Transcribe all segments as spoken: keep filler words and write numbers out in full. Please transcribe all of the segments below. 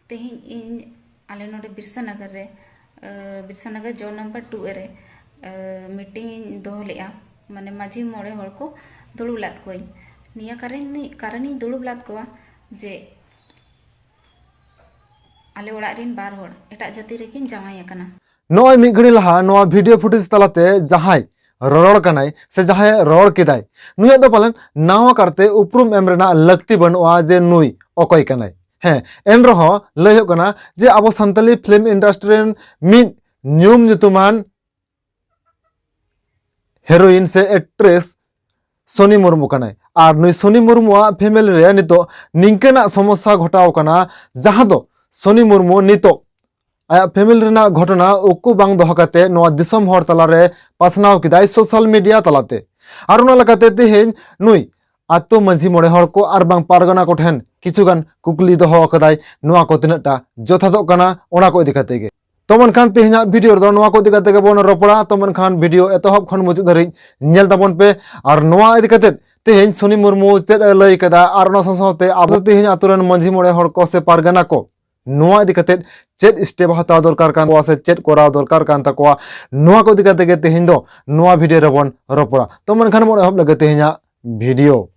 ᱛᱮᱦᱮᱧ ᱤᱧ ᱟᱞᱮ ᱱᱚᱰᱮ ᱵᱤᱨᱥᱟᱱᱟᱜᱟᱨ ᱨᱮ, ᱟᱹ, ᱵᱤᱨᱥᱟᱱᱟᱜᱟᱨ ᱡᱳᱱ ᱱᱟᱢᱵᱟᱨ ᱴᱩ ᱮ ᱨᱮ, ᱟᱹ, ᱢᱤᱴᱤᱝ ᱤᱧ ᱫᱚᱦᱚ ᱞᱮᱫᱼᱟ᱾ ᱢᱟᱱᱮ ᱢᱟᱹᱡᱷᱤ ᱢᱚᱬᱮ ᱦᱚᱲ ᱠᱚ ᱫᱩᱲᱩᱵ ᱞᱟᱫ ᱠᱚᱣᱟᱧ᱾ ᱱᱤᱭᱟᱹ ᱠᱟᱨᱚᱱ, ᱠᱟᱨᱚᱱᱤᱧ ᱫᱩᱲᱩᱵ ᱞᱟᱫ ᱠᱚᱣᱟ ᱡᱮ ᱟᱞᱮ ᱚᱲᱟᱜ ᱨᱮᱱ ᱵᱟᱨ ᱦᱚᱲ ᱮᱴᱟᱜ ᱡᱟᱹᱛᱤ ᱨᱮᱠᱤᱱ ᱡᱟᱶᱟᱭ ᱟᱠᱟᱱᱟ᱾ ᱱᱚᱜᱼᱚᱭ ᱢᱤᱫ ᱜᱷᱟᱹᱲᱤ ᱞᱟᱦᱟ ᱱᱚᱣᱟ ᱵᱷᱤᱰᱤᱭᱳ ᱯᱷᱩᱴᱮᱡᱽ ᱛᱟᱞᱟᱛᱮ ᱡᱟᱦᱟᱸᱭ ᱨᱚᱨᱚᱲ ᱠᱟᱱᱟᱭ ᱥᱮ ᱡᱟᱦᱟᱸᱭ ᱨᱚᱲ ᱠᱮᱫᱟᱭ, ᱱᱩᱭᱟᱜ ᱫᱚ ᱯᱟᱞᱮᱱ ᱱᱟᱣᱟ ᱠᱟᱨᱛᱮ ᱩᱯᱨᱩᱢ ᱮᱢ ᱨᱮᱱᱟᱜ ᱞᱟᱹᱠᱛᱤ ᱵᱟᱹᱱᱩᱜᱼᱟ ᱡᱮ ᱱᱩᱭ ᱚᱠᱚᱭ ᱠᱟᱱᱟᱭ᱾ ᱦᱮᱸ, ᱮᱱᱨᱮᱦᱚᱸ ᱞᱟᱹᱭ ᱦᱩᱭᱩᱜ ᱠᱟᱱᱟ ᱡᱮ ᱟᱵᱚ ᱥᱟᱱᱛᱟᱞᱤ ᱯᱷᱤᱞᱢ ᱤᱱᱰᱟᱥᱴᱨᱤ ᱨᱮᱱ ᱢᱤᱫ ᱧᱩᱢ ᱧᱩᱛᱩᱢᱟᱱ ᱦᱮᱨᱳᱭᱤᱱ ᱥᱮ ᱮᱠᱴᱨᱮᱥ ᱥᱳᱱᱤ ᱢᱩᱨᱢᱩ ᱠᱟᱱᱟᱭ᱾ ᱟᱨ ᱱᱩᱭ ᱥᱳᱱᱤ ᱢᱩᱨᱢᱩᱣᱟᱜ ᱯᱷᱮᱢᱮᱞᱤ ᱨᱮ ᱱᱤᱛᱚᱜ ᱱᱤᱝᱠᱟᱹᱱᱟᱜ ᱥᱚᱢᱚᱥᱥᱟ ᱜᱷᱚᱴᱟᱣ ᱠᱟᱱᱟ, ᱡᱟᱦᱟᱸ ᱫᱚ ᱥᱳᱱᱤ ᱢᱩᱨᱢᱩ ᱱᱤᱛᱚᱜ ᱟᱭᱟᱜ ᱯᱷᱮᱢᱮᱞᱤ ᱨᱮᱱᱟᱜ ᱜᱷᱚᱴᱚᱱᱟ ᱩᱠᱩ ᱵᱟᱝ ᱫᱚᱦᱚ ᱠᱟᱛᱮ ᱱᱚᱣᱟ ᱫᱤᱥᱚᱢ ᱦᱚᱲ ᱛᱟᱞᱟᱨᱮ ᱯᱟᱥᱱᱟᱣ ᱠᱮᱫᱟᱭ ᱥᱳᱥᱟᱞ ᱢᱤᱰᱤᱭᱟ ᱛᱟᱞᱟᱛᱮ᱾ ᱟᱨ ᱚᱱᱟ ᱞᱮᱠᱟᱛᱮ ᱛᱮᱦᱮᱧ ᱱᱩᱭ ᱟᱛᱳ ᱢᱟᱹᱡᱷᱤ ᱢᱚᱬᱮ ᱦᱚᱲ ᱠᱚ ᱟᱨ ᱵᱟᱝ ᱯᱟᱨᱜᱟᱱᱟ ᱠᱚᱴᱷᱮᱱ ᱠᱤᱪᱷᱩᱜᱟᱱ ᱠᱩᱠᱞᱤ ᱫᱚᱦᱚ ᱟᱠᱟᱫᱟᱭ, ᱱᱚᱣᱟ ᱠᱚ ᱛᱤᱱᱟᱹᱜ ᱴᱟ ᱡᱚᱛᱷᱟᱛᱚᱜ ᱠᱟᱱᱟ ᱚᱱᱟ ᱠᱚ ᱤᱫᱤ ᱠᱟᱛᱮ ᱜᱮ᱾ ᱛᱚ ᱢᱮᱱᱠᱷᱟᱱ ᱛᱮᱦᱮᱧᱟᱜ ᱵᱷᱤᱰᱤᱭᱳ ᱨᱮᱫᱚ ᱱᱚᱣᱟ ᱠᱚ ᱤᱫᱤ ᱠᱟᱛᱮ ᱜᱮᱵᱚᱱ ᱨᱚᱯᱚᱲᱟ᱾ ᱛᱚ ᱢᱮᱱᱠᱷᱟᱱ ᱵᱷᱤᱰᱤᱭᱳ ᱮᱛᱚᱦᱚᱵ ᱠᱷᱚᱱ ᱢᱩᱪᱟᱹᱫ ᱫᱷᱟᱹᱨᱤᱡ ᱧᱮᱞ ᱛᱟᱵᱚᱱ ᱯᱮ᱾ ᱟᱨ ᱱᱚᱣᱟ ᱤᱫᱤ ᱠᱟᱛᱮ ᱛᱮᱦᱮᱧ ᱥᱳᱱᱤ ᱢᱩᱨᱢᱩ ᱪᱮᱫ ᱮ ᱞᱟᱹᱭ ᱠᱟᱫᱟ ᱟᱨ ᱚᱱᱟ ᱥᱟᱶ ᱥᱟᱶᱛᱮ ᱟᱵᱚ ᱛᱮᱦᱮᱧ ᱟᱛᱳ ᱨᱮᱱ ᱢᱟᱹᱡᱷᱤ ᱢᱚᱬᱮ ᱦᱚᱲ ᱠᱚ ᱥᱮ ᱯᱟᱨᱜᱟᱱᱟ ᱠᱚ ᱱᱚᱣᱟ ᱤᱫᱤ ᱠᱟᱛᱮ ᱪᱮᱫ ᱥᱴᱮᱯ ᱦᱟᱛᱟᱣ ᱫᱚᱨᱠᱟᱨ ᱠᱟᱱ ᱛᱟᱠᱚᱣᱟ ᱥᱮ ᱪᱮᱫ ᱠᱚᱨᱟᱣ ᱫᱚᱨᱠᱟᱨ ᱠᱟᱱ ᱛᱟᱠᱚᱣᱟ, ᱱᱚᱣᱟ ᱠᱚ ᱤᱫᱤ ᱠᱟᱛᱮ ᱜᱮ ᱛᱮᱦᱮᱧ ᱫᱚ ᱱᱚᱣᱟ ᱵᱷᱤᱰᱤᱭᱳ ᱨᱮᱵᱚᱱ ᱨᱚᱯᱚᱲᱟ᱾ ᱛᱚ ᱢᱮᱱᱠᱷᱟᱱ ᱵᱚᱱ ᱮᱦᱚᱵ ᱞᱮᱜᱮ ᱛᱮᱦᱮᱧᱟᱜ ᱵᱷᱤᱰᱤᱭᱳ᱾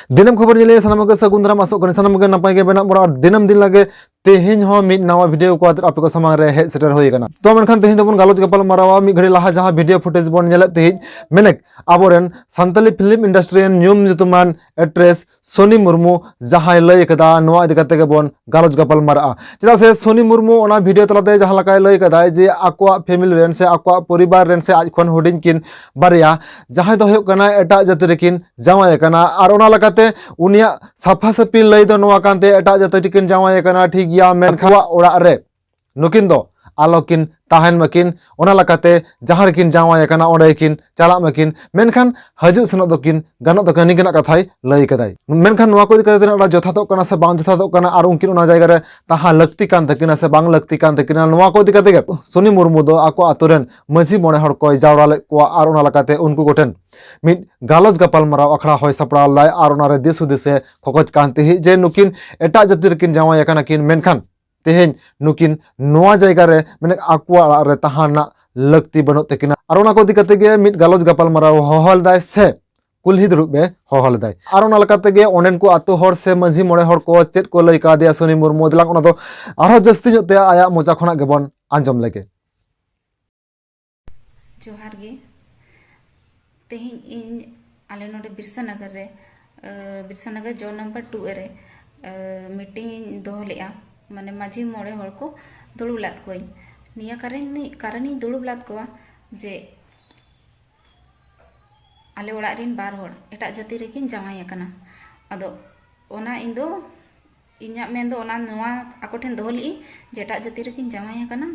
ᱫᱤᱱᱟᱹᱢ ᱠᱷᱚᱵᱚᱨ ᱧᱮᱞ ᱞᱟᱹᱜᱤᱫ ᱥᱟᱱᱟᱢ ᱠᱚᱜᱮ ᱥᱟᱹᱜᱩᱱ ᱫᱟᱨᱟᱢ, ᱟᱥᱚᱜ ᱠᱟᱹᱱᱟᱹᱧ ᱥᱟᱱᱟᱢ ᱠᱚᱜᱮ ᱱᱟᱯᱟᱭ ᱜᱮ ᱢᱮᱱᱟᱜ ᱵᱚᱱᱟ᱾ ᱟᱨ ᱫᱤᱱᱟᱹᱢ ᱫᱤᱱ ᱞᱟᱜᱮ ᱛᱮᱦᱮᱧ ᱦᱚᱸ ᱢᱤᱫ ᱱᱟᱣᱟ ᱵᱷᱤᱰᱤᱭᱳ ᱠᱚ ᱟᱛᱮ ᱟᱯᱮ ᱠᱚ ᱥᱟᱢᱟᱝ ᱨᱮ ᱦᱮᱡ ᱥᱮᱴᱮᱨ ᱦᱩᱭ ᱟᱠᱟᱱᱟ᱾ ᱛᱚ ᱢᱮᱱᱠᱷᱟᱱ ᱛᱮᱦᱮᱧ ᱫᱚᱵᱚᱱ ᱜᱟᱞᱚᱪ ᱜᱟᱯᱟᱞ ᱢᱟᱨᱟᱣᱟ ᱢᱤᱫ ᱜᱷᱟᱹᱲᱤ ᱞᱟᱦᱟ ᱡᱟᱦᱟᱸ ᱵᱷᱤᱰᱤᱭᱳ ᱯᱷᱩᱴᱮᱡᱽ ᱵᱚᱱ ᱧᱮᱞᱮᱫ ᱛᱟᱦᱮᱸᱫ, ᱢᱮᱱᱮᱠ ᱟᱵᱚᱨᱮᱱ ᱥᱟᱱᱛᱟᱞᱤ ᱯᱷᱤᱞᱢ ᱤᱱᱰᱟᱥᱴᱨᱤ ᱨᱮᱱ ᱧᱩᱢ ᱧᱩᱛᱩᱢᱟᱱ ᱮᱠᱴᱨᱮᱥ ᱥᱳᱱᱤ ᱢᱩᱨᱢᱩ ᱡᱟᱦᱟᱸᱭ ᱞᱟᱹᱭ ᱟᱠᱟᱫᱟ, ᱱᱚᱣᱟ ᱤᱫᱤ ᱠᱟᱛᱮ ᱜᱮᱵᱚᱱ ᱜᱟᱞᱚᱪ ᱜᱟᱯᱟᱞ ᱢᱟᱨᱟᱜᱼᱟ᱾ ᱪᱮᱫᱟᱜ ᱥᱮ ᱥᱳᱱᱤ ᱢᱩᱨᱢᱩ ᱚᱱᱟ ᱵᱷᱤᱰᱤᱭᱳ ᱛᱟᱞᱟᱛᱮ ᱡᱟᱦᱟᱸ ᱞᱮᱠᱟᱭ ᱞᱟᱹᱭ ᱟᱠᱟᱫᱟᱭ ᱡᱮ ᱟᱠᱚᱣᱟᱜ ᱯᱷᱮᱢᱤᱞᱤ ᱨᱮᱱ ᱥᱮ ᱟᱠᱚᱣᱟᱜ ᱯᱚᱨᱤᱵᱟᱨ ᱨᱮᱱ ᱥᱮ ᱟᱡ ᱠᱷᱚᱱ ᱦᱩᱰᱤᱧ ᱠᱤᱱ ᱵᱟᱨᱭᱟ, ᱡᱟᱦᱟᱸᱭ ᱫᱚ ᱦᱩᱭᱩᱜ ᱠᱟᱱᱟ ᱮᱴᱟᱜ ᱡᱟᱹᱛᱤ ᱨᱮᱠᱤᱱ ᱡᱟᱶᱟᱭ ᱟᱠᱟᱱᱟ, ᱟᱨ ᱚᱱᱟ ᱞᱮᱠᱟᱛᱮ ᱩᱱᱤᱭᱟᱜ ᱥᱟᱯᱷᱟ ᱥᱟᱹᱯᱷᱤ ᱞᱟᱹᱭ ᱫᱚ ᱱᱚᱣᱟ ᱠᱟᱱᱛᱮ ᱮᱴᱟᱜ ᱡᱟᱹᱛᱤ ᱨᱮᱠᱤᱱ ᱡᱟᱶᱟᱭ ᱟᱠᱟᱱᱟ, ᱴᱷᱤᱠ ᱜᱮᱭᱟ, ᱢᱮᱱᱠᱷᱟᱱ ᱟᱠᱚᱣᱟᱜ ᱚᱲᱟᱜ ᱨᱮ ᱱᱩᱠᱤᱱ ᱫᱚ ᱟᱞᱚᱠᱤᱱ ᱛᱟᱦᱮᱱ ᱢᱟᱹᱠᱤᱱ, ᱚᱱᱟ ᱞᱮᱠᱟᱛᱮ ᱡᱟᱦᱟᱸ ᱨᱮᱠᱤᱱ ᱡᱟᱶᱟᱭ ᱟᱠᱟᱱᱟ ᱚᱸᱰᱮ ᱠᱤᱱ ᱪᱟᱞᱟᱜ ᱢᱟᱹᱠᱤᱱ, ᱢᱮᱱᱠᱷᱟᱱ ᱦᱤᱡᱩᱜ ᱥᱮᱱᱚᱜ ᱫᱚᱠᱤᱱ ᱜᱟᱱᱚᱜ ᱛᱟᱹᱠᱤᱱᱟ, ᱱᱤᱝᱠᱟᱹᱱᱟᱜ ᱠᱟᱛᱷᱟᱭ ᱞᱟᱹᱭ ᱠᱟᱫᱟᱭ᱾ ᱢᱮᱱᱠᱷᱟᱱ ᱱᱚᱣᱟ ᱠᱚ ᱤᱫᱤ ᱠᱟᱛᱮ ᱛᱤᱱᱟᱹᱜ ᱴᱟ ᱡᱚᱛᱷᱟᱛᱚᱜ ᱠᱟᱱᱟ ᱥᱮ ᱵᱟᱝ ᱡᱚᱛᱷᱟᱛᱚᱜ ᱠᱟᱱᱟ ᱟᱨ ᱩᱱᱠᱤᱱ ᱚᱱᱟ ᱡᱟᱭᱜᱟ ᱨᱮ ᱛᱟᱦᱮᱸ ᱞᱟᱹᱠᱛᱤ ᱠᱟᱱ ᱛᱟᱹᱠᱤᱱᱟ ᱥᱮ ᱵᱟᱝ ᱞᱟᱹᱠᱛᱤ ᱠᱟᱱ ᱛᱟᱹᱠᱤᱱᱟ, ᱱᱚᱣᱟ ᱠᱚ ᱤᱫᱤ ᱠᱟᱛᱮ ᱜᱮ ᱥᱩᱱᱤ ᱢᱩᱨᱢᱩ ᱫᱚ ᱟᱠᱚ ᱟᱛᱳ ᱨᱮᱱ ᱢᱟᱹᱡᱷᱤ ᱢᱚᱬᱮ ᱦᱚᱲ ᱠᱚᱭ ᱡᱟᱣᱨᱟ ᱞᱮᱫ ᱠᱚᱣᱟ ᱟᱨ ᱚᱱᱟ ᱞᱮᱠᱟᱛᱮ ᱩᱱᱠᱩ ᱠᱚᱴᱷᱮᱱ ᱢᱤᱫ ᱜᱟᱞᱚᱪ ᱜᱟᱯᱟᱞ ᱢᱟᱨᱟᱣ ᱟᱠᱷᱲᱟ ᱦᱚᱭ ᱥᱟᱯᱲᱟᱣ ᱞᱮᱫᱟᱭ ᱟᱨ ᱚᱱᱟᱨᱮ ᱫᱤᱥ ᱦᱩᱫᱤᱥ ᱮ ᱠᱷᱚᱠᱚᱡ ᱠᱟᱱ ᱛᱟᱦᱮᱸᱫ ᱡᱮ ᱱᱩᱠᱤᱱ ᱮᱴᱟᱜ ᱡᱟᱹᱛᱤ ᱨᱮᱠᱤᱱ ᱡᱟᱶᱟᱭ ᱟᱠᱟᱱᱟ ᱠᱤᱱ, ᱢᱮᱱᱠᱷᱟᱱ ᱛᱮᱦᱮᱧ ᱱᱩᱠᱤᱱ ᱱᱚᱣᱟ ᱡᱟᱭᱜᱟ ᱨᱮ, ᱢᱟᱱᱮ ᱟᱠᱚᱣᱟᱜ ᱚᱲᱟᱜ ᱨᱮ ᱛᱟᱦᱮᱸ ᱨᱮᱱᱟᱜ ᱞᱟᱹᱠᱛᱤ ᱵᱟᱹᱱᱩᱜ ᱛᱟᱹᱠᱤᱱᱟ᱾ ᱟᱨ ᱚᱱᱟ ᱠᱚ ᱤᱫᱤ ᱠᱟᱛᱮ ᱜᱮ ᱢᱤᱫ ᱜᱟᱞᱚᱪ ᱜᱟᱯᱟᱞᱢᱟᱨᱟᱣ ᱦᱚᱦᱚ ᱞᱮᱫᱟᱭ ᱥᱮ ᱠᱩᱞᱦᱤ ᱫᱩᱲᱩᱵ ᱮ ᱦᱚᱦᱚ ᱞᱮᱫᱟᱭ᱾ ᱟᱨ ᱚᱱᱟ ᱞᱮᱠᱟ ᱛᱮᱜᱮ ᱚᱸᱰᱮᱱ ᱠᱚ ᱟᱛᱳ ᱦᱚᱲ ᱥᱮ ᱢᱟᱹᱡᱷᱤ ᱢᱚᱬᱮ ᱦᱚᱲ ᱠᱚ ᱪᱮᱫ ᱠᱚ ᱞᱟᱹᱭ ᱠᱟᱣᱫᱮᱭᱟ ᱥᱩᱱᱤ ᱢᱩᱨᱢᱩ, ᱫᱮᱞᱟᱝ ᱚᱱᱟ ᱫᱚ ᱟᱨᱦᱚᱸ ᱡᱟᱹᱥᱛᱤ ᱧᱚᱜ ᱛᱮ ᱟᱭᱟᱜ ᱢᱚᱪᱟ ᱠᱷᱚᱱᱟᱜ ᱜᱮᱵᱚᱱ ᱟᱸᱡᱚᱢ ᱞᱮᱜᱮ᱾ ᱡᱚᱦᱟᱨ ᱜᱮ᱾ ᱛᱮᱦᱮᱧ ᱤᱧ ᱟᱞᱮ ᱱᱚᱰᱮ ᱵᱤᱨᱥᱟᱱᱟᱜᱟᱨ ᱨᱮ, ᱟᱹ, ᱵᱤᱨᱥᱟᱱᱟᱜᱟᱨ ᱡᱳᱱ ᱱᱟᱢᱵᱟᱨ ᱴᱩ ᱮ ᱨᱮ, ᱟᱹ, ᱢᱤᱴᱤᱝ ᱤᱧ ᱫᱚᱦᱚ ᱞᱮᱫᱼᱟ, ᱢᱟᱱᱮ ᱢᱟᱹᱡᱷᱤ ᱢᱚᱬᱮ ᱦᱚᱲ ᱠᱚ ᱫᱩᱲᱩᱵ ᱞᱮᱫ ᱠᱚᱣᱟᱧ᱾ ᱱᱤᱭᱟᱹ ᱠᱟᱨᱚᱱ, ᱠᱟᱨᱚᱱᱤᱧ ᱫᱩᱲᱩᱵ ᱞᱮᱫ ᱠᱚᱣᱟ ᱡᱮ ᱟᱞᱮ ᱚᱲᱟᱜ ᱨᱮᱱ ᱵᱟᱨ ᱦᱚᱲ ᱮᱴᱟᱜ ᱡᱟᱹᱛᱤ ᱨᱮᱠᱤᱱ ᱡᱟᱶᱟᱭ ᱟᱠᱟᱱᱟ᱾ ᱟᱫᱚ ᱚᱱᱟ ᱤᱧ ᱫᱚ, ᱤᱧᱟᱹᱜ ᱢᱮᱱ ᱫᱚ ᱚᱱᱟ ᱱᱚᱣᱟ ᱟᱠᱚ ᱴᱷᱮᱱ ᱫᱚᱦᱚ ᱞᱮᱫᱼᱟᱹᱧ ᱡᱮ ᱮᱴᱟᱜ ᱡᱟᱹᱛᱤ ᱨᱮᱠᱤᱱ ᱡᱟᱶᱟᱭ ᱟᱠᱟᱱᱟ,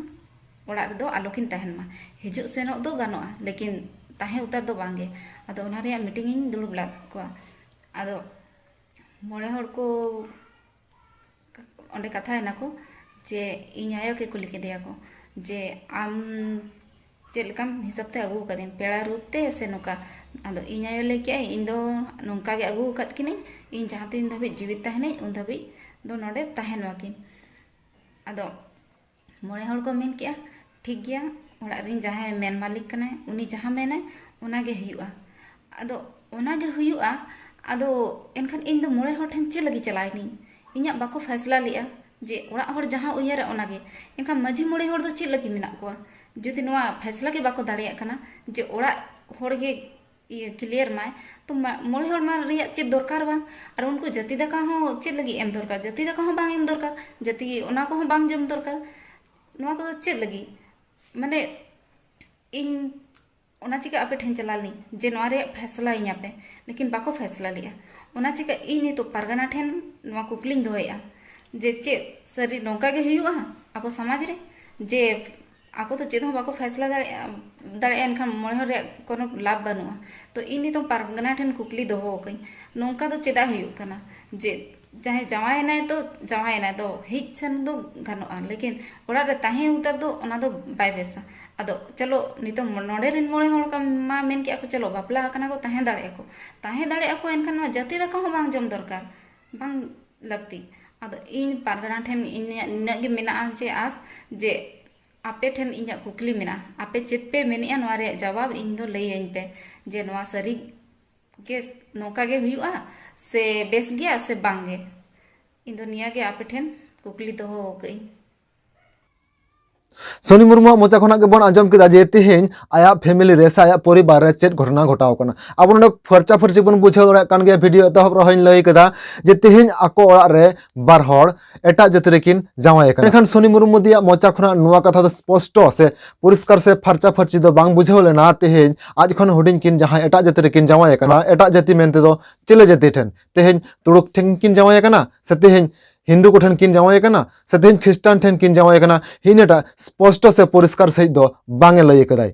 ᱚᱲᱟᱜ ᱨᱮᱫᱚ ᱟᱞᱚ ᱠᱤᱱ ᱛᱟᱦᱮᱱ ᱢᱟ, ᱦᱤᱡᱩᱜ ᱥᱮᱱᱚᱜ ᱫᱚ ᱜᱟᱱᱚᱜᱼᱟ, ᱞᱮᱠᱤᱱ ᱛᱟᱦᱮᱸ ᱩᱛᱟᱹᱨ ᱫᱚ ᱵᱟᱝ ᱜᱮ᱾ ᱟᱫᱚ ᱚᱱᱟ ᱨᱮᱭᱟᱜ ᱢᱤᱴᱤᱝ ᱤᱧ ᱫᱩᱲᱩᱵ ᱞᱮᱫ ᱠᱚᱣᱟ᱾ ᱟᱫᱚ ᱢᱚᱬᱮ ᱦᱚᱲ ᱠᱚ ᱚᱸᱰᱮ ᱠᱟᱛᱷᱟᱭᱮᱱᱟ ᱠᱚ ᱡᱮ ᱤᱧ ᱟᱭᱳ ᱜᱮ ᱠᱩᱞᱤ ᱠᱮᱫᱮᱭᱟ ᱠᱚ ᱡᱮ, "ᱟᱢ ᱪᱮᱫ ᱞᱮᱠᱟᱢ ᱦᱤᱥᱟᱹᱵ ᱛᱮ ᱟᱹᱜᱩ ᱟᱠᱟᱫᱤᱧ, ᱯᱮᱲᱟ ᱨᱩᱯ ᱛᱮ ᱥᱮ ᱱᱚᱝᱠᱟ?" ᱟᱫᱚ ᱤᱧ ᱟᱭᱳ ᱞᱟᱹᱭ ᱠᱮᱜᱼᱟᱭ, "ᱤᱧ ᱫᱚ ᱱᱚᱝᱠᱟ ᱜᱮ ᱟᱹᱜᱩ ᱟᱠᱟᱫ ᱠᱤᱱᱟᱹᱧ, ᱤᱧ ᱡᱟᱦᱟᱸ ᱛᱤᱱ ᱫᱷᱟᱹᱵᱤᱡ ᱡᱤᱣᱤᱫ ᱛᱟᱦᱮᱱᱟᱹᱧ ᱩᱱ ᱫᱷᱟᱹᱵᱤᱡ ᱫᱚ ᱱᱚᱰᱮ ᱛᱟᱦᱮᱱ ᱢᱟᱠᱤᱱ᱾" ᱟᱫᱚ ᱢᱚᱬᱮ ᱦᱚᱲ ᱠᱚ ᱢᱮᱱ ᱠᱮᱜᱼᱟ, "ᱴᱷᱤᱠ ᱜᱮᱭᱟ, ᱚᱲᱟᱜ ᱨᱮᱱ ᱡᱟᱦᱟᱸᱭ ᱢᱮᱱ ᱢᱟᱹᱞᱤᱠ ᱠᱟᱱᱟᱭ, ᱩᱱᱤ ᱡᱟᱦᱟᱸ ᱢᱮᱱᱟᱭ ᱚᱱᱟ ᱜᱮ ᱦᱩᱭᱩᱜᱼᱟ᱾" ᱟᱫᱚ ᱚᱱᱟ ᱜᱮ ᱦᱩᱭᱩᱜᱼᱟ᱾ ᱟᱫᱚ ᱮᱱᱠᱷᱟᱱ ᱤᱧ ᱫᱚ ᱢᱚᱬᱮ ᱦᱚᱲ ᱴᱷᱮᱱ ᱪᱮᱫ ᱞᱟᱹᱜᱤᱫ ᱪᱟᱞᱟᱣ ᱮᱱᱟᱹᱧ? ᱤᱧᱟᱹᱜ ᱵᱟᱠᱚ ᱯᱷᱟᱭᱥᱞᱟ ᱞᱮᱜᱼᱟ ᱡᱮ ᱚᱲᱟᱜ ᱦᱚᱲ ᱡᱟᱦᱟᱸ ᱩᱭᱦᱟᱹᱨᱟ ᱚᱱᱟ ᱜᱮ᱾ ᱮᱱᱠᱷᱟᱱ ᱢᱟᱹᱡᱷᱤ ᱢᱚᱬᱮ ᱦᱚᱲ ᱫᱚ ᱪᱮᱫ ᱞᱟᱹᱜᱤᱫ ᱢᱮᱱᱟᱜ ᱠᱚᱣᱟ? ᱡᱩᱫᱤ ᱱᱚᱣᱟ ᱯᱷᱟᱭᱥᱞᱟ ᱜᱮ ᱵᱟᱠᱚ ᱫᱟᱲᱮᱭᱟᱜ ᱠᱟᱱᱟ ᱡᱮ ᱚᱲᱟᱜ ᱦᱚᱲ ᱜᱮ ᱤᱭᱟᱹ ᱠᱞᱤᱭᱟᱨ ᱢᱟᱭ, ᱛᱚ ᱢᱟ-, ᱢᱚᱬᱮ ᱦᱚᱲ ᱢᱟ ᱨᱮᱭᱟᱜ ᱪᱮᱫ ᱫᱚᱨᱠᱟᱨ ᱵᱟᱝ? ᱟᱨ ᱩᱱᱠᱩ ᱡᱟᱹᱛᱤ ᱫᱟᱠᱟ ᱦᱚᱸ ᱪᱮᱫ ᱞᱟᱹᱜᱤᱫ ᱮᱢ ᱫᱚᱨᱠᱟᱨ? ᱡᱟᱹᱛᱤ ᱫᱟᱠᱟ ᱦᱚᱸ ᱵᱟᱝ ᱮᱢ ᱫᱚᱨᱠᱟᱨ, ᱡᱟᱹᱛᱤ ᱚᱱᱟ ᱠᱚᱦᱚᱸ ᱵᱟᱝ ᱡᱚᱢ ᱫᱚᱨᱠᱟᱨ᱾ ᱱᱚᱣᱟ ᱠᱚᱫᱚ ᱪᱮᱫ ᱞᱟᱹᱜᱤᱫ? ᱢᱟᱱᱮ ᱤᱧ ᱚᱱᱟ ᱪᱤᱠᱟᱹ ᱟᱯᱮ ᱴᱷᱮᱱ ᱪᱟᱞᱟᱣ ᱞᱮᱱᱟᱹᱧ ᱡᱮ ᱱᱚᱣᱟ ᱨᱮᱭᱟᱜ ᱯᱷᱮᱥᱞᱟᱭᱟᱹᱧ ᱟᱯᱮ, ᱞᱮᱠᱤᱱ ᱵᱟᱠᱚ ᱯᱷᱮᱥᱞᱟ ᱞᱮᱜᱼᱟ᱾ ᱚᱱᱟ ᱪᱤᱠᱟᱹ ᱤᱧ ᱱᱤᱛᱚᱜ ᱯᱟᱨᱜᱟᱱᱟ ᱴᱷᱮᱱ ᱱᱚᱣᱟ ᱠᱩᱠᱞᱤᱧ ᱫᱚᱦᱚᱭᱮᱫᱼᱟ ᱡᱮ ᱪᱮᱫ ᱥᱟᱹᱨᱤ ᱱᱚᱝᱠᱟ ᱜᱮ ᱦᱩᱭᱩᱜᱼᱟ ᱟᱵᱚ ᱥᱚᱢᱟᱡᱽ ᱨᱮ, ᱡᱮ ᱟᱠᱚ ᱫᱚ ᱪᱮᱫ ᱦᱚᱸ ᱵᱟᱠᱚ ᱯᱷᱮᱥᱞᱟ ᱫᱟᱲᱮᱭᱟᱜᱼᱟ, ᱫᱟᱲᱮᱭᱟᱜᱼᱟ, ᱮᱱᱠᱷᱟᱱ ᱢᱚᱬᱮ ᱦᱚᱲ ᱨᱮᱭᱟᱜ ᱠᱳᱱᱳ ᱞᱟᱵᱷ ᱵᱟᱹᱱᱩᱜᱼᱟ᱾ ᱛᱚ ᱤᱧ ᱱᱤᱛᱚᱝ ᱯᱟᱨᱜᱟᱱᱟ ᱴᱷᱮᱱ ᱠᱩᱠᱞᱤ ᱫᱚᱦᱚ ᱟᱠᱟᱹᱧ, ᱱᱚᱝᱠᱟ ᱫᱚ ᱪᱮᱫᱟᱜ ᱦᱩᱭᱩᱜ ᱠᱟᱱᱟ ᱡᱮ ᱡᱟᱦᱟᱸᱭ ᱡᱟᱶᱟᱭᱮᱱᱟᱭ ᱛᱚ ᱡᱟᱶᱟᱭᱮᱱᱟᱭ ᱫᱚ ᱦᱮᱡ ᱥᱮᱱ ᱫᱚ ᱜᱟᱱᱚᱜᱼᱟ, ᱞᱮᱠᱤᱱ ᱚᱲᱟᱜ ᱨᱮ ᱛᱟᱦᱮᱸ ᱩᱛᱟᱹᱨ ᱫᱚ ᱚᱱᱟ ᱫᱚ ᱵᱟᱭ ᱵᱮᱥᱟ᱾ ᱟᱫᱚ ᱪᱚᱞᱚ ᱱᱤᱛᱚᱝ ᱱᱚᱰᱮ ᱨᱮᱱ ᱢᱚᱬᱮ ᱦᱚᱲ ᱠᱚ ᱢᱟ ᱢᱮᱱ ᱠᱮᱜᱼᱟ ᱠᱚ ᱪᱚᱞᱚ ᱵᱟᱯᱞᱟ ᱟᱠᱟᱱᱟ ᱠᱚ, ᱛᱟᱦᱮᱸ ᱫᱟᱲᱮᱭᱟᱜᱼᱟ ᱠᱚ, ᱛᱟᱦᱮᱸ ᱫᱟᱲᱮᱭᱟᱜᱼᱟ ᱠᱚ, ᱮᱱᱠᱷᱟᱱ ᱱᱚᱣᱟ ᱡᱟᱹᱛᱤ ᱫᱟᱠᱟ ᱦᱚᱸ ᱵᱟᱝ ᱡᱚᱢ ᱫᱚᱨᱠᱟᱨ, ᱵᱟᱝ ᱞᱟᱹᱠᱛᱤ᱾ ᱟᱫᱚ ᱤᱧ ᱯᱟᱨᱜᱟᱱᱟ ᱴᱷᱮᱱ ᱤᱧᱟᱹᱜ ᱱᱤᱱᱟᱹᱜ ᱜᱮ ᱢᱮᱱᱟᱜᱼᱟ ᱡᱮ ᱟᱥ, ᱡᱮ ᱟᱯᱮ ᱴᱷᱮᱱ ᱤᱧᱟᱹᱜ ᱠᱩᱠᱞᱤ ᱢᱮᱱᱟᱜᱼᱟ, ᱟᱯᱮ ᱪᱮᱫ ᱯᱮ ᱢᱮᱱᱮᱜᱼᱟ, ᱱᱚᱣᱟ ᱨᱮᱭᱟᱜ ᱡᱟᱣᱟᱵ ᱤᱧ ᱫᱚ ᱞᱟᱹᱭᱟᱹᱧ ᱯᱮ, ᱡᱮ ᱱᱚᱣᱟ ᱥᱟᱹᱨᱤ ᱜᱮ ᱱᱚᱝᱠᱟ ᱜᱮ ᱦᱩᱭᱩᱜᱼᱟ, ᱥᱮ ᱵᱮᱥ ᱜᱮᱭᱟ ᱥᱮ ᱵᱟᱝ ᱜᱮ? ᱤᱧ ᱫᱚ ᱱᱤᱭᱟᱹ ᱜᱮ ᱟᱯᱮ ᱴᱷᱮᱱ ᱠᱩᱠᱞᱤ ᱫᱚᱦᱚ ᱟᱠᱟᱫ ᱟᱹᱧ᱾ ᱥᱚᱱᱤ ᱢᱩᱨᱢᱩᱣᱟᱜ ᱢᱚᱪᱟ ᱠᱷᱚᱱᱟᱜ ᱜᱮᱵᱚᱱ ᱟᱸᱡᱚᱢ ᱠᱮᱫᱟ ᱡᱮ ᱛᱮᱦᱮᱧ ᱟᱭᱟᱜ ᱯᱷᱮᱢᱤᱞᱤ ᱨᱮ ᱥᱮ ᱟᱭᱟᱜ ᱯᱚᱨᱤᱵᱟᱨ ᱨᱮ ᱪᱮᱫ ᱜᱷᱚᱴᱚᱱᱟ ᱜᱷᱚᱴᱟᱣ ᱠᱟᱱᱟ᱾ ᱟᱵᱚ ᱱᱚᱰᱮ ᱯᱷᱟᱨᱪᱟ ᱯᱷᱟᱹᱨᱪᱤ ᱵᱚᱱ ᱵᱩᱡᱷᱟᱹᱣ ᱫᱟᱲᱮᱭᱟᱜ ᱠᱟᱱ ᱜᱮᱭᱟ, ᱵᱷᱤᱰᱤᱭᱳ ᱮᱛᱚᱦᱚᱵ ᱨᱮᱦᱚᱸᱧ ᱞᱟᱹᱭ ᱠᱮᱫᱟ ᱡᱮ ᱛᱮᱦᱮᱧ ᱟᱠᱚ ᱚᱲᱟᱜ ᱨᱮ ᱵᱟᱨ ᱦᱚᱲ ᱮᱴᱟᱜ ᱡᱟᱹᱛᱤ ᱨᱮᱠᱤᱱ ᱡᱟᱶᱟᱭ ᱟᱠᱟᱱᱟ᱾ ᱢᱮᱱᱠᱷᱟᱱ ᱥᱚᱱᱤ ᱢᱩᱨᱢᱩ ᱫᱤᱭᱟᱜ ᱢᱚᱪᱟ ᱠᱷᱚᱱᱟᱜ ᱱᱚᱣᱟ ᱠᱟᱛᱷᱟ ᱫᱚ ᱥᱯᱚᱥᱴᱚ ᱥᱮ ᱯᱚᱨᱤᱥᱠᱟᱨ ᱥᱮ ᱯᱷᱟᱨᱪᱟ ᱯᱷᱟᱹᱨᱪᱤ ᱫᱚ ᱵᱟᱝ ᱵᱩᱡᱷᱟᱹᱣ ᱞᱮᱱᱟ ᱛᱮᱦᱮᱧ ᱟᱡ ᱠᱷᱚᱱ ᱦᱩᱰᱤᱧ ᱠᱤᱱ ᱡᱟᱦᱟᱸᱭ ᱮᱴᱟᱜ ᱡᱟᱹᱛᱤ ᱨᱮᱠᱤᱱ ᱡᱟᱶᱟᱭ ᱟᱠᱟᱱᱟ᱾ ᱮᱴᱟᱜ ᱡᱟᱹᱛᱤ ᱢᱮᱱᱛᱮ ᱫᱚ ᱪᱤᱞᱤ ᱡᱟᱹᱛᱤ ᱴᱷᱮᱱ? ᱛᱮᱦᱮᱧ ᱛᱩᱲᱩᱠ ᱴᱷᱮᱱ ᱠᱤᱱ ᱡᱟᱶᱟᱭ ᱟᱠᱟᱱᱟ ᱥᱮ ᱛᱮᱦᱮᱧ ᱦᱤᱱᱫᱩ ᱠᱚᱴᱷᱮᱱ ᱠᱤᱱ ᱡᱟᱶᱟᱭ ᱟᱠᱟᱱᱟ ᱥᱮ ᱛᱮᱦᱮᱧ ᱠᱷᱨᱤᱥᱴᱟᱱ ᱴᱷᱮᱱ ᱠᱤᱱ ᱡᱟᱶᱟᱭ ᱟᱠᱟᱱᱟ? ᱤᱱᱟᱹᱴᱟᱜ ᱥᱯᱚᱥᱴᱚ ᱥᱮ ᱯᱚᱨᱤᱥᱠᱟᱨ ᱥᱟᱺᱦᱤᱡ ᱫᱚ ᱵᱟᱝ ᱮ ᱞᱟᱹᱭ ᱟᱠᱟᱫᱟᱭ᱾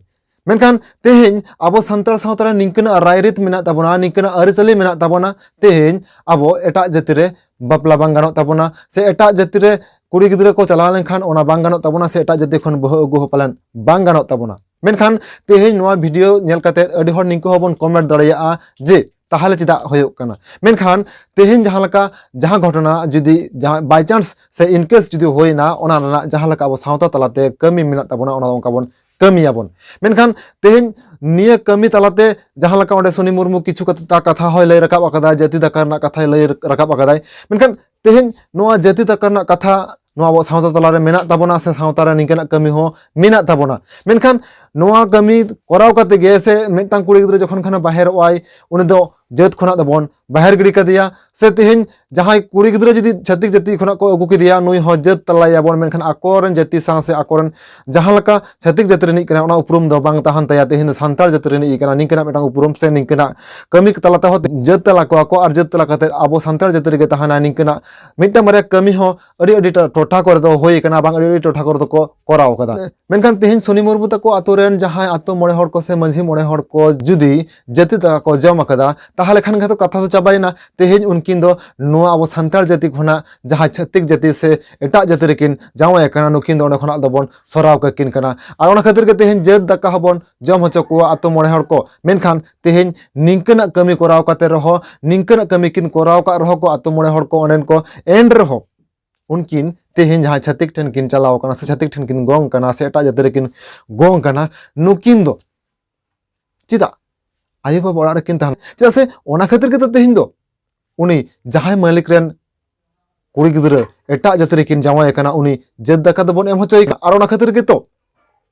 ᱢᱮᱱᱠᱷᱟᱱ ᱛᱮᱦᱮᱧ ᱟᱵᱚ ᱥᱟᱱᱛᱟᱲ ᱥᱟᱶᱛᱟ ᱨᱮ ᱱᱤᱝᱠᱟᱹᱱᱟᱜ ᱨᱟᱭᱨᱤᱛ ᱢᱮᱱᱟᱜ ᱛᱟᱵᱚᱱᱟ, ᱱᱤᱝᱠᱟᱹᱱᱟᱜ ᱟᱹᱨᱤᱪᱟᱹᱞᱤ ᱢᱮᱱᱟᱜ ᱛᱟᱵᱚᱱᱟ, ᱛᱮᱦᱮᱧ ᱟᱵᱚ ᱮᱴᱟᱜ ᱡᱟᱹᱛᱤ ᱨᱮ ᱵᱟᱯᱞᱟ ᱵᱟᱝ ᱜᱟᱱᱚᱜ ᱛᱟᱵᱚᱱᱟ ᱥᱮ ᱮᱴᱟᱜ ᱡᱟᱹᱛᱤ ᱨᱮ ᱠᱩᱲᱤ ᱜᱤᱫᱽᱨᱟᱹ ᱠᱚ ᱪᱟᱞᱟᱣ ᱞᱮᱱᱠᱷᱟᱱ ᱚᱱᱟ ᱵᱟᱝ ᱜᱟᱱᱚᱜ ᱛᱟᱵᱚᱱᱟ ᱥᱮ ᱮᱴᱟᱜ ᱡᱟᱹᱛᱤ ᱠᱷᱚᱱ ᱵᱟᱹᱦᱩ ᱟᱹᱜᱩ ᱦᱚᱸ ᱯᱟᱞᱮᱱ ᱵᱟᱝ ᱜᱟᱱᱚᱜ ᱛᱟᱵᱚᱱᱟ᱾ ᱢᱮᱱᱠᱷᱟᱱ ᱛᱮᱦᱮᱧ ᱱᱚᱣᱟ ᱵᱷᱤᱰᱤᱭᱳ ᱧᱮᱞ ᱠᱟᱛᱮ ᱟᱹᱰᱤ ᱦᱚᱲ ᱱᱤᱝᱠᱟᱹ ᱦᱚᱸᱵᱚᱱ ᱠᱚᱢᱮᱱᱴ ᱫᱟᱲᱮᱭᱟᱜᱼᱟ ᱡᱮ ᱛᱟᱦᱚᱞᱮ ᱪᱮᱫᱟᱜ ᱦᱩᱭᱩᱜ ᱠᱟᱱᱟ? ᱢᱮᱱᱠᱷᱟᱱ ᱛᱮᱦᱮᱧ ᱡᱟᱦᱟᱸ ᱞᱮᱠᱟ ᱡᱟᱦᱟᱸ ᱜᱷᱚᱴᱚᱱᱟ ᱡᱩᱫᱤ ᱡᱟᱦᱟᱸ by chance ᱥᱮ in case ᱡᱩᱫᱤ ᱦᱩᱭᱱᱟ, ᱚᱱᱟ ᱨᱮᱱᱟᱜ ᱡᱟᱦᱟᱸ ᱞᱮᱠᱟ ᱟᱵᱚ ᱥᱟᱶᱛᱟ ᱛᱟᱞᱟᱛᱮ ᱠᱟᱹᱢᱤ ᱢᱮᱱᱟᱜ ᱛᱟᱵᱚᱱᱟ, ᱚᱱᱟ ᱫᱚ ᱚᱱᱠᱟ ᱵᱚᱱ ᱠᱟᱹᱢᱤᱭᱟᱵᱚᱱ᱾ ᱢᱮᱱᱠᱷᱟᱱ ᱛᱮᱦᱮᱧ ᱱᱤᱭᱟᱹ ᱠᱟᱹᱢᱤ ᱛᱟᱞᱟᱛᱮ ᱡᱟᱦᱟᱸ ᱞᱮᱠᱟ ᱚᱸᱰᱮ ᱥᱚᱱᱤ ᱢᱩᱨᱢᱩ ᱠᱤᱪᱷᱩ ᱠᱟᱛᱷᱟ ᱠᱟᱛᱷᱟ ᱦᱚᱸᱭ ᱞᱟᱹᱭ ᱨᱟᱠᱟᱵ ᱟᱠᱟᱫᱟ, ᱡᱟᱹᱛᱤ ᱫᱟᱠᱟ ᱨᱮᱱᱟᱜ ᱠᱟᱛᱷᱟᱭ ᱞᱟᱹᱭ ᱨᱟᱠᱟᱵ ᱟᱠᱟᱫᱟᱭ, ᱢᱮᱱᱠᱷᱟᱱ ᱛᱮᱦᱮᱧ ᱱᱚᱣᱟ ᱡᱟᱹᱛᱤ ᱫᱟᱠᱟ ᱨᱮᱱᱟᱜ ᱠᱟᱛᱷᱟ ᱱᱚᱣᱟ ᱟᱵᱚ ᱥᱟᱶᱛᱟ ᱛᱟᱞᱟᱨᱮ ᱢᱮᱱᱟᱜ ᱛᱟᱵᱚᱱᱟ ᱥᱮ ᱥᱟᱶᱛᱟ ᱨᱮ ᱱᱤᱝᱠᱟᱹᱱᱟᱜ ᱠᱟᱹᱢᱤ ᱦᱚᱸ ᱢᱮᱱᱟᱜ ᱛᱟᱵᱚᱱᱟ᱾ ᱢᱮᱱᱠᱷᱟᱱ ᱱᱚᱣᱟ ᱠᱟᱹᱢᱤ ᱠᱚᱨᱟᱣ ᱠᱟᱛᱮ ᱜᱮ ᱥᱮ ᱢᱤᱫᱴᱟᱝ ᱠᱩᱲᱤ ᱜᱤᱫᱽᱨᱟᱹ ᱡᱚᱠᱷᱚᱱ ᱠᱷᱟᱱᱮ ᱵᱟᱦᱮᱨᱚᱜ ᱟᱭ, ᱩᱱᱤ ᱫᱚ ᱡᱟᱹᱛ ᱠᱷᱚᱱᱟᱜ ᱫᱚᱵᱚᱱ ᱵᱟᱦᱮᱨ ᱜᱤᱰᱤ ᱠᱟᱫᱮᱭᱟ᱾ ᱥᱮ ᱛᱮᱦᱮᱧ ᱡᱟᱦᱟᱸᱭ ᱠᱩᱲᱤ ᱜᱤᱫᱽᱨᱟᱹ ᱡᱩᱫᱤ ᱪᱷᱟᱹᱛᱤᱠ ᱡᱟᱹᱛᱤ ᱠᱷᱚᱱᱟᱜ ᱠᱚ ᱟᱹᱜᱩ ᱠᱮᱫᱮᱭᱟ, ᱱᱩᱭ ᱦᱚᱸ ᱡᱟᱹᱛ ᱛᱟᱞᱟᱭᱟᱵᱚᱱ, ᱢᱮᱱᱠᱷᱟᱱ ᱟᱠᱚᱨᱮᱱ ᱡᱟᱹᱛᱤ ᱥᱟᱶ ᱥᱮ ᱟᱠᱚᱨᱮᱱ ᱡᱟᱦᱟᱸ ᱞᱮᱠᱟ ᱪᱷᱟᱹᱛᱤᱠ ᱡᱟᱹᱛᱤ ᱨᱤᱱᱤᱡ ᱠᱟᱱᱟ, ᱚᱱᱟ ᱩᱯᱨᱩᱢ ᱫᱚ ᱵᱟᱝ ᱛᱟᱦᱮᱱ ᱛᱟᱭᱟ᱾ ᱛᱮᱦᱮᱧ ᱫᱚ ᱥᱟᱱᱛᱟᱲ ᱡᱟᱹᱛᱤ ᱨᱤᱱᱤᱡ ᱠᱟᱱᱟ, ᱱᱤᱝᱠᱟᱹᱱᱟᱜ ᱢᱤᱫᱴᱟᱝ ᱩᱯᱨᱩᱢ ᱥᱮ ᱱᱤᱝᱠᱟᱹᱱᱟᱜ ᱠᱟᱹᱢᱤ ᱛᱟᱞᱟ ᱛᱮᱦᱚᱸ ᱡᱟᱹᱛ ᱛᱟᱞᱟ ᱠᱚᱣᱟ ᱠᱚ ᱟᱨ ᱡᱟᱹᱛ ᱛᱟᱞᱟ ᱠᱟᱛᱮ ᱟᱵᱚ ᱥᱟᱱᱛᱟᱲ ᱡᱟᱹᱛᱤ ᱨᱮᱜᱮ ᱛᱟᱦᱮᱱᱟ, ᱱᱤᱝᱠᱟᱹᱱᱟᱜ ᱢᱤᱫᱴᱟᱝ ᱵᱟᱨᱭᱟ ᱠᱟᱹᱢᱤ ᱦᱚᱸ ᱟᱹᱰᱤ ᱟᱹᱰᱤ ᱴᱚ-, ᱴᱚᱴᱷᱟ ᱠᱚᱨᱮ ᱫᱚ ᱦᱩᱭ ᱟᱠᱟᱱᱟ, ᱵᱟᱝ ᱟᱹᱰᱤ ᱟᱹᱰᱤ ᱴᱚᱴᱷᱟ ᱠᱚᱨᱮ ᱫᱚᱠᱚ ᱠᱚᱨᱟᱣ ᱟᱠᱟᱫᱟ᱾ ᱢᱮᱱᱠᱷᱟᱱ ᱛᱮᱦᱮᱧ ᱥᱚᱱᱤ ᱢᱩᱨᱢᱩ ᱛᱟᱠᱚ ᱟᱛᱳ ᱨᱮᱱ ᱡᱟᱦᱟᱸᱭ ᱟᱛᱳ ᱢᱚᱬᱮ ᱦᱚᱲ ᱠᱚ ᱥᱮ ᱢᱟᱹᱡᱷᱤ ᱢᱚᱬᱮ ᱦᱚᱲ ᱠᱚ ᱡᱩᱫᱤ ᱡᱟᱹᱛᱤ ᱫᱟᱠᱟ ᱠᱚ ᱡᱚᱢ ᱟᱠᱟᱫᱟ, ᱛᱟᱦᱚᱞᱮ ᱠᱷᱟᱱ ᱜᱮ ᱛᱚ ᱠᱟᱛᱷᱟ ᱫᱚ ᱪᱟᱵᱟᱭᱮᱱᱟ, ᱛᱮᱦᱮᱧ ᱩᱱᱠᱤᱱ ᱫᱚ ᱱᱚᱣᱟ ᱟᱵᱚ ᱥᱟᱱᱛᱟᱲ ᱡᱟᱹᱛᱤ ᱠᱷᱚᱱᱟᱜ ᱡᱟᱦᱟᱸ ᱪᱷᱟᱹᱛᱤᱠ ᱡᱟᱹᱛᱤ ᱥᱮ ᱮᱴᱟᱜ ᱡᱟᱹᱛᱤ ᱨᱮᱠᱤᱱ ᱡᱟᱶᱟᱭ ᱟᱠᱟᱱᱟ, ᱱᱩᱠᱤᱱ ᱫᱚ ᱚᱸᱰᱮ ᱠᱷᱚᱱᱟᱜ ᱫᱚᱵᱚᱱ ᱥᱚᱨᱟᱣ ᱠᱟᱹᱠᱤᱱ ᱠᱟᱱᱟ᱾ ᱟᱨ ᱚᱱᱟ ᱠᱷᱟᱹᱛᱤᱨ ᱜᱮ ᱛᱮᱦᱮᱧ ᱡᱟᱹᱛ ᱫᱟᱠᱟ ᱦᱚᱸᱵᱚᱱ ᱡᱚᱢ ᱦᱚᱪᱚ ᱠᱚᱣᱟ ᱟᱛᱳ ᱢᱚᱬᱮ ᱦᱚᱲ ᱠᱚ᱾ ᱢᱮᱱᱠᱷᱟᱱ ᱛᱮᱦᱮᱧ ᱱᱤᱝᱠᱟᱹᱱᱟᱜ ᱠᱟᱹᱢᱤ ᱠᱚᱨᱟᱣ ᱠᱟᱛᱮ ᱨᱮᱦᱚᱸ, ᱱᱤᱝᱠᱟᱹᱱᱟᱜ ᱠᱟᱹᱢᱤ ᱠᱤᱱ ᱠᱚᱨᱟᱣ ᱠᱟᱜ ᱨᱮᱦᱚᱸ ᱠᱚ ᱟᱛᱳ ᱢᱚᱬᱮ ᱦᱚᱲ ᱠᱚ ᱚᱸᱰᱮᱱ ᱠᱚ, ᱮᱱ ᱨᱮᱦᱚᱸ ᱩᱱᱠᱤᱱ ᱛᱮᱦᱮᱧ ᱡᱟᱦᱟᱸᱭ ᱪᱷᱟᱹᱛᱤᱠ ᱴᱷᱮᱱ ᱠᱤᱱ ᱪᱟᱞᱟᱣ ᱠᱟᱱᱟ ᱥᱮ ᱪᱷᱟᱹᱛᱤᱠ ᱴᱷᱮᱱ ᱠᱤᱱ ᱜᱚᱝ ᱠᱟᱱᱟ ᱥᱮ ᱮᱴᱟᱜ ᱡᱟᱹᱛᱤ ᱨᱮᱠᱤᱱ ᱜᱚᱝ ᱠᱟᱱᱟ, ᱱᱩᱠᱤᱱ ᱫᱚ ᱪᱮᱫᱟᱜ ᱟᱭᱳᱼᱵᱟᱵᱟ ᱚᱲᱟᱜ ᱨᱮᱠᱤᱱ ᱛᱟᱦᱮᱱᱟ? ᱪᱮᱫᱟᱜ ᱥᱮ ᱚᱱᱟ ᱠᱷᱟᱹᱛᱤᱨ ᱜᱮᱛᱚ ᱛᱮᱦᱮᱧ ᱫᱚ ᱩᱱᱤ ᱡᱟᱦᱟᱸᱭ ᱢᱟᱹᱞᱤᱠ ᱨᱮᱱ ᱠᱩᱲᱤ ᱜᱤᱫᱽᱨᱟᱹ ᱮᱴᱟᱜ ᱡᱟᱹᱛᱤ ᱨᱮᱠᱤᱱ ᱡᱟᱶᱟᱭ ᱟᱠᱟᱱᱟ, ᱩᱱᱤ ᱡᱟᱹᱛ ᱫᱟᱠᱟ ᱫᱚᱵᱚᱱ ᱮᱢ ᱦᱚᱪᱚᱭᱮ ᱠᱟᱱᱟ᱾ ᱟᱨ ᱚᱱᱟ ᱠᱷᱟᱹᱛᱤᱨ ᱜᱮᱛᱚ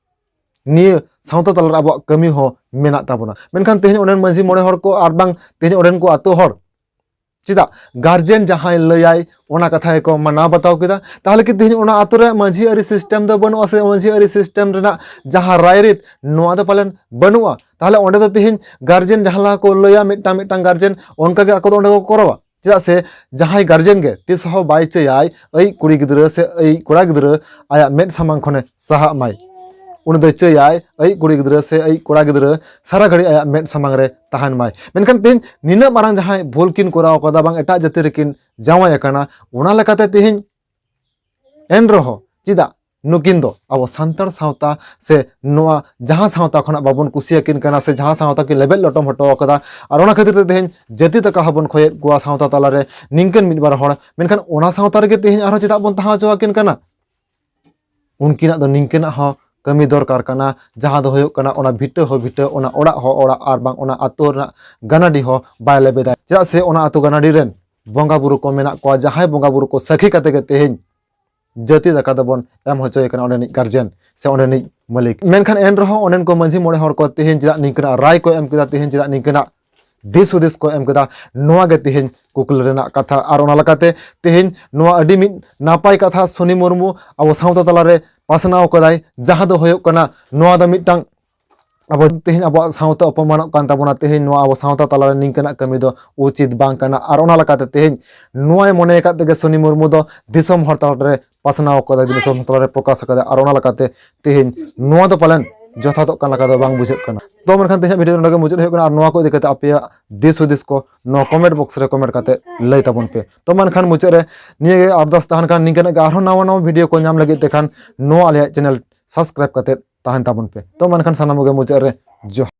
ᱱᱤᱭᱟᱹ ᱥᱟᱶᱛᱟ ᱛᱟᱞᱟᱨᱮ ᱟᱵᱚᱣᱟᱜ ᱠᱟᱹᱢᱤ ᱦᱚᱸ ᱢᱮᱱᱟᱜ ᱛᱟᱵᱚᱱᱟ᱾ ᱢᱮᱱᱠᱷᱟᱱ ᱛᱮᱦᱮᱧ ᱚᱸᱰᱮᱱ ᱢᱟᱹᱡᱷᱤ ᱢᱚᱬᱮ ᱦᱚᱲ ᱠᱚ ᱟᱨ ᱵᱟᱝ ᱛᱮᱦᱮᱧ ᱚᱸᱰᱮᱱ ᱠᱚ ᱟᱛᱳ ᱦᱚᱲ ᱪᱮᱫᱟᱜ ᱜᱟᱨᱡᱮᱱ ᱡᱟᱦᱟᱸᱭ ᱞᱟᱹᱭᱟᱭ ᱚᱱᱟ ᱠᱟᱛᱷᱟ ᱜᱮᱠᱚ ᱢᱟᱱᱟᱣ ᱵᱟᱛᱟᱣ ᱠᱮᱫᱟ? ᱛᱟᱦᱚᱞᱮ ᱠᱤ ᱛᱮᱦᱮᱧ ᱚᱱᱟ ᱟᱛᱳ ᱨᱮ ᱢᱟᱹᱡᱷᱤ ᱟᱹᱨᱤ ᱥᱤᱥᱴᱮᱢ ᱫᱚ ᱵᱟᱹᱱᱩᱜᱼᱟ ᱥᱮ ᱢᱟᱹᱡᱷᱤ ᱟᱹᱨᱤ ᱥᱤᱥᱴᱮᱢ ᱨᱮᱱᱟᱜ ᱡᱟᱦᱟᱸ ᱨᱟᱭᱨᱤᱛ, ᱱᱚᱣᱟ ᱫᱚ ᱯᱟᱞᱮᱱ ᱵᱟᱹᱱᱩᱜᱼᱟ? ᱛᱟᱦᱚᱞᱮ ᱚᱸᱰᱮ ᱫᱚ ᱛᱮᱦᱮᱧ ᱜᱟᱨᱡᱮᱱ ᱡᱟᱦᱟᱸ ᱞᱮᱠᱟ ᱠᱚ ᱞᱟᱹᱭᱟ, ᱢᱤᱫᱴᱟᱝ ᱢᱤᱫᱴᱟᱝ ᱜᱟᱨᱡᱮᱱ ᱚᱱᱠᱟ ᱜᱮ ᱟᱠᱚ ᱫᱚ ᱚᱸᱰᱮ ᱠᱚ ᱠᱚᱨᱟᱣᱟ᱾ ᱪᱮᱫᱟᱜ ᱥᱮ ᱡᱟᱦᱟᱸᱭ ᱜᱟᱨᱡᱮᱱ ᱜᱮ ᱛᱤᱥ ᱦᱚᱸ ᱵᱟᱭ ᱪᱟᱹᱭᱟᱭ ᱟᱹᱭᱤᱡ ᱠᱩᱲᱤ ᱜᱤᱫᱽᱨᱟᱹ ᱥᱮ ᱟᱹᱭᱤᱡ ᱠᱚᱲᱟ ᱜᱤᱫᱽᱨᱟᱹ ᱟᱭᱟᱜ ᱢᱮᱫ ᱥᱟᱢᱟᱝ ᱠᱷᱚᱱᱮ ᱥᱟᱦᱟᱜ ᱢᱟᱭ᱾ ᱩᱱᱤ ᱫᱚᱭ ᱪᱟᱹᱭᱟᱭ ᱟᱹᱭᱤᱡ ᱠᱩᱲᱤ ᱜᱤᱫᱽᱨᱟᱹ ᱥᱮ ᱟᱹᱭᱤᱡ ᱠᱚᱲᱟ ᱜᱤᱫᱽᱨᱟᱹ ᱥᱟᱨᱟ ᱜᱷᱟᱹᱲᱤᱡ ᱟᱭᱟᱜ ᱢᱮᱫ ᱥᱟᱢᱟᱝ ᱨᱮ ᱛᱟᱦᱮᱱ ᱢᱟᱭ᱾ ᱢᱮᱱᱠᱷᱟᱱ ᱛᱮᱦᱮᱧ ᱱᱤᱱᱟᱹᱜ ᱢᱟᱨᱟᱝ ᱡᱟᱦᱟᱸᱭ ᱵᱷᱩᱞ ᱠᱤᱱ ᱠᱚᱨᱟᱣ ᱠᱟᱫᱟ, ᱵᱟᱝ ᱮᱴᱟᱜ ᱡᱟᱹᱛᱤ ᱨᱮᱠᱤᱱ ᱡᱟᱶᱟᱭ ᱟᱠᱟᱱᱟ, ᱚᱱᱟ ᱞᱮᱠᱟᱛᱮ ᱛᱮᱦᱮᱧ ᱮᱱ ᱨᱮᱦᱚᱸ ᱪᱮᱫᱟᱜ ᱱᱩᱠᱤᱱ ᱫᱚ ᱟᱵᱚ ᱥᱟᱱᱛᱟᱲ ᱥᱟᱶᱛᱟ ᱥᱮ ᱱᱚᱣᱟ ᱡᱟᱦᱟᱸ ᱥᱟᱶᱛᱟ ᱠᱷᱚᱱᱟᱜ ᱵᱟᱵᱚᱱ ᱠᱩᱥᱤᱭᱟᱠᱤᱱ ᱠᱟᱱᱟ ᱥᱮ ᱡᱟᱦᱟᱸ ᱥᱟᱶᱛᱟ ᱠᱤᱱ ᱞᱮᱵᱮᱫ ᱞᱚᱴᱚᱢ ᱦᱚᱴᱚ ᱟᱠᱟᱫᱟ, ᱟᱨ ᱚᱱᱟ ᱠᱷᱟᱹᱛᱤᱨ ᱛᱮ ᱛᱮᱦᱮᱧ ᱡᱟᱹᱛᱤ ᱛᱟᱠᱟ ᱦᱚᱸᱵᱚᱱ ᱠᱷᱚᱭᱮᱫ ᱠᱚᱣᱟ ᱥᱟᱶᱛᱟ ᱛᱟᱞᱟᱨᱮ ᱱᱤᱝᱠᱟᱹᱱ ᱢᱤᱫ ᱵᱟᱨ ᱦᱚᱲ, ᱢᱮᱱᱠᱷᱟᱱ ᱚᱱᱟ ᱥᱟᱶᱛᱟ ᱨᱮᱜᱮ ᱛᱮᱦᱮᱧ ᱟᱨᱦᱚᱸ ᱪᱮᱫᱟᱜ ᱵᱚᱱ ᱛᱟᱦᱮᱸ ᱦᱚᱪᱚ ᱟᱹᱠᱤᱱ ᱠᱟᱱᱟ? ᱩᱱᱠᱤᱱᱟᱜ ᱫᱚ ᱱᱤᱝᱠᱟᱹᱱᱟᱜ ᱦᱚᱸ ᱠᱟᱹᱢᱤ ᱫᱚᱨᱠᱟᱨ ᱠᱟᱱᱟ, ᱡᱟᱦᱟᱸ ᱫᱚ ᱦᱩᱭᱩᱜ ᱠᱟᱱᱟ ᱚᱱᱟ ᱵᱷᱤᱴᱟᱹ ᱦᱚᱸ ᱵᱷᱤᱴᱟᱹ, ᱚᱱᱟ ᱚᱲᱟᱜ ᱦᱚᱸ ᱚᱲᱟᱜ, ᱟᱨ ᱵᱟᱝ ᱚᱱᱟ ᱟᱛᱳ ᱨᱮᱱᱟᱜ ᱜᱟᱱᱟᱰᱤ ᱦᱚᱸ ᱵᱟᱭ ᱞᱮᱵᱮᱫᱟ᱾ ᱪᱮᱫᱟᱜ ᱥᱮ ᱚᱱᱟ ᱟᱛᱳ ᱜᱟᱱᱟᱰᱤ ᱨᱮᱱ ᱵᱚᱸᱜᱟ ᱵᱩᱨᱩ ᱠᱚ ᱢᱮᱱᱟᱜ ᱠᱚᱣᱟ, ᱡᱟᱦᱟᱸᱭ ᱵᱚᱸᱜᱟ ᱵᱩᱨᱩ ᱠᱚ ᱥᱟᱹᱠᱷᱤ ᱠᱟᱛᱮ ᱜᱮ ᱛᱮᱦᱮᱧ ᱡᱟᱹᱛᱤ ᱫᱟᱠᱟ ᱫᱚᱵᱚᱱ ᱮᱢ ᱦᱚᱪᱚᱭᱮ ᱠᱟᱱᱟ ᱚᱸᱰᱮᱱᱤᱡ ᱜᱟᱨᱡᱮᱱ ᱥᱮ ᱚᱸᱰᱮᱱᱤᱡ ᱢᱟᱹᱞᱤᱠ᱾ ᱢᱮᱱᱠᱷᱟᱱ ᱮᱱ ᱨᱮᱦᱚᱸ ᱚᱸᱰᱮᱱ ᱠᱚ ᱢᱟᱹᱡᱷᱤ ᱢᱚᱬᱮ ᱦᱚᱲ ᱠᱚ ᱛᱮᱦᱮᱧ ᱪᱮᱫᱟᱜ ᱱᱤᱝᱠᱟᱹᱱᱟᱜ ᱨᱟᱭ ᱠᱚ ᱮᱢ ᱠᱮᱫᱟ, ᱛᱮᱦᱮᱧ ᱪᱮᱫᱟᱜ ᱱᱤᱝᱠᱟᱹᱱᱟᱜ ᱫᱤᱥ ᱦᱩᱫᱤᱥ ᱠᱚ ᱮᱢ ᱠᱮᱫᱟ, ᱱᱚᱣᱟ ᱜᱮ ᱛᱮᱦᱮᱧ ᱠᱩᱠᱞᱤ ᱨᱮᱱᱟᱜ ᱠᱟᱛᱷᱟ᱾ ᱟᱨ ᱚᱱᱟ ᱞᱮᱠᱟᱛᱮ ᱛᱮᱦᱮᱧ ᱱᱚᱣᱟ ᱟᱹᱰᱤ ᱢᱤᱫ ᱱᱟᱯᱟᱭ ᱠᱟᱛᱷᱟ ᱥᱚᱱᱤ ᱢᱩᱨᱢᱩ ᱟᱵᱚ ᱥᱟᱶᱛᱟ ᱛᱟᱞᱟᱨᱮ ᱯᱟᱥᱱᱟᱣ ᱠᱟᱫᱟᱭ, ᱡᱟᱦᱟᱸ ᱫᱚ ᱦᱩᱭᱩᱜ ᱠᱟᱱᱟ ᱱᱚᱣᱟ ᱫᱚ ᱢᱤᱫᱴᱟᱝ ᱟᱵᱚ ᱛᱮᱦᱮᱧ ᱟᱵᱚᱣᱟᱜ ᱥᱟᱶᱛᱟ ᱚᱯᱚᱢᱟᱱᱚᱜ ᱠᱟᱱ ᱛᱟᱵᱚᱱᱟ, ᱛᱮᱦᱮᱧ ᱱᱚᱣᱟ ᱟᱵᱚ ᱥᱟᱶᱛᱟ ᱛᱟᱞᱟᱨᱮ ᱱᱤᱝᱠᱟᱹᱱᱟᱜ ᱠᱟᱹᱢᱤ ᱫᱚ ᱩᱪᱤᱛ ᱵᱟᱝ ᱠᱟᱱᱟ᱾ ᱟᱨ ᱚᱱᱟ ᱞᱮᱠᱟᱛᱮ ᱛᱮᱦᱮᱧ ᱱᱚᱣᱟᱭ ᱢᱚᱱᱮ ᱟᱠᱟᱫ ᱛᱮᱜᱮ ᱥᱚᱱᱤ ᱢᱩᱨᱢᱩ ᱫᱚ ᱫᱤᱥᱚᱢ ᱦᱚᱲ ᱛᱟᱞᱟᱨᱮ ᱯᱟᱥᱱᱟᱣ ᱠᱟᱫᱟᱭ, ᱫᱤᱥᱚᱢ ᱦᱚᱲ ᱛᱟᱞᱟᱨᱮ ᱯᱨᱚᱠᱟᱥ ᱟᱠᱟᱫᱟᱭ᱾ ᱟᱨ ᱚᱱᱟ ᱞᱮᱠᱟᱛᱮ ᱛᱮᱦᱮᱧ ᱱᱚᱣᱟ ᱫᱚ ᱯᱟᱞᱮᱱ ᱡᱚᱛᱷᱟᱛᱚᱜ ᱠᱟᱱ ᱞᱮᱠᱟ ᱫᱚ ᱵᱟᱝ ᱵᱩᱡᱷᱟᱹᱜ ᱠᱟᱱᱟ᱾ ᱛᱚ ᱢᱮᱱᱠᱷᱟᱱ ᱛᱮᱦᱮᱧᱟᱜ ᱵᱷᱤᱰᱤᱭᱳ ᱫᱚ ᱱᱚᱰᱮ ᱜᱮ ᱢᱩᱪᱟᱹᱫ ᱦᱩᱭᱩᱜ ᱠᱟᱱᱟ᱾ ᱟᱨ ᱱᱚᱣᱟ ᱠᱚ ᱤᱫᱤ ᱠᱟᱛᱮ ᱟᱯᱮᱭᱟᱜ ᱫᱤᱥ ᱦᱩᱫᱤᱥ ᱠᱚ ᱱᱚᱣᱟ ᱠᱚᱢᱮᱱᱴ ᱵᱚᱠᱥ ᱨᱮ ᱠᱚᱢᱮᱱᱴ ᱠᱟᱛᱮ ᱞᱟᱹᱭ ᱛᱟᱵᱚᱱ ᱯᱮ᱾ ᱛᱚ ᱢᱮᱱᱠᱷᱟᱱ ᱢᱩᱪᱟᱹᱫ ᱨᱮ ᱱᱤᱭᱟᱹ ᱜᱮ ᱟᱨᱫᱟᱥ ᱛᱟᱦᱮᱱ ᱠᱷᱟᱱ, ᱱᱤᱝᱠᱟᱹᱱᱟᱜ ᱜᱮ ᱟᱨᱦᱚᱸ ᱱᱟᱣᱟ ᱱᱟᱣᱟ ᱵᱷᱤᱰᱤᱭᱳ ᱠᱚ ᱧᱟᱢ ᱞᱟᱹᱜᱤᱫ ᱛᱮ ᱠᱷᱟᱱ ᱱᱚᱣᱟ ᱟᱞᱮᱭᱟᱜ ᱪᱮᱱᱮᱞ ᱥᱟᱵᱥᱠᱨᱟᱭᱤᱵ ᱠᱟᱛᱮ ᱛᱟᱦᱮᱱ ᱛᱟᱵᱚᱱ ᱯᱮ᱾ ᱛᱚ ᱢᱮᱱᱠᱷᱟᱱ ᱥᱟᱱᱟᱢ ᱠᱚᱜᱮ ᱢᱩᱪᱟᱹᱫ ᱨᱮ ᱡᱚᱦᱟᱨ᱾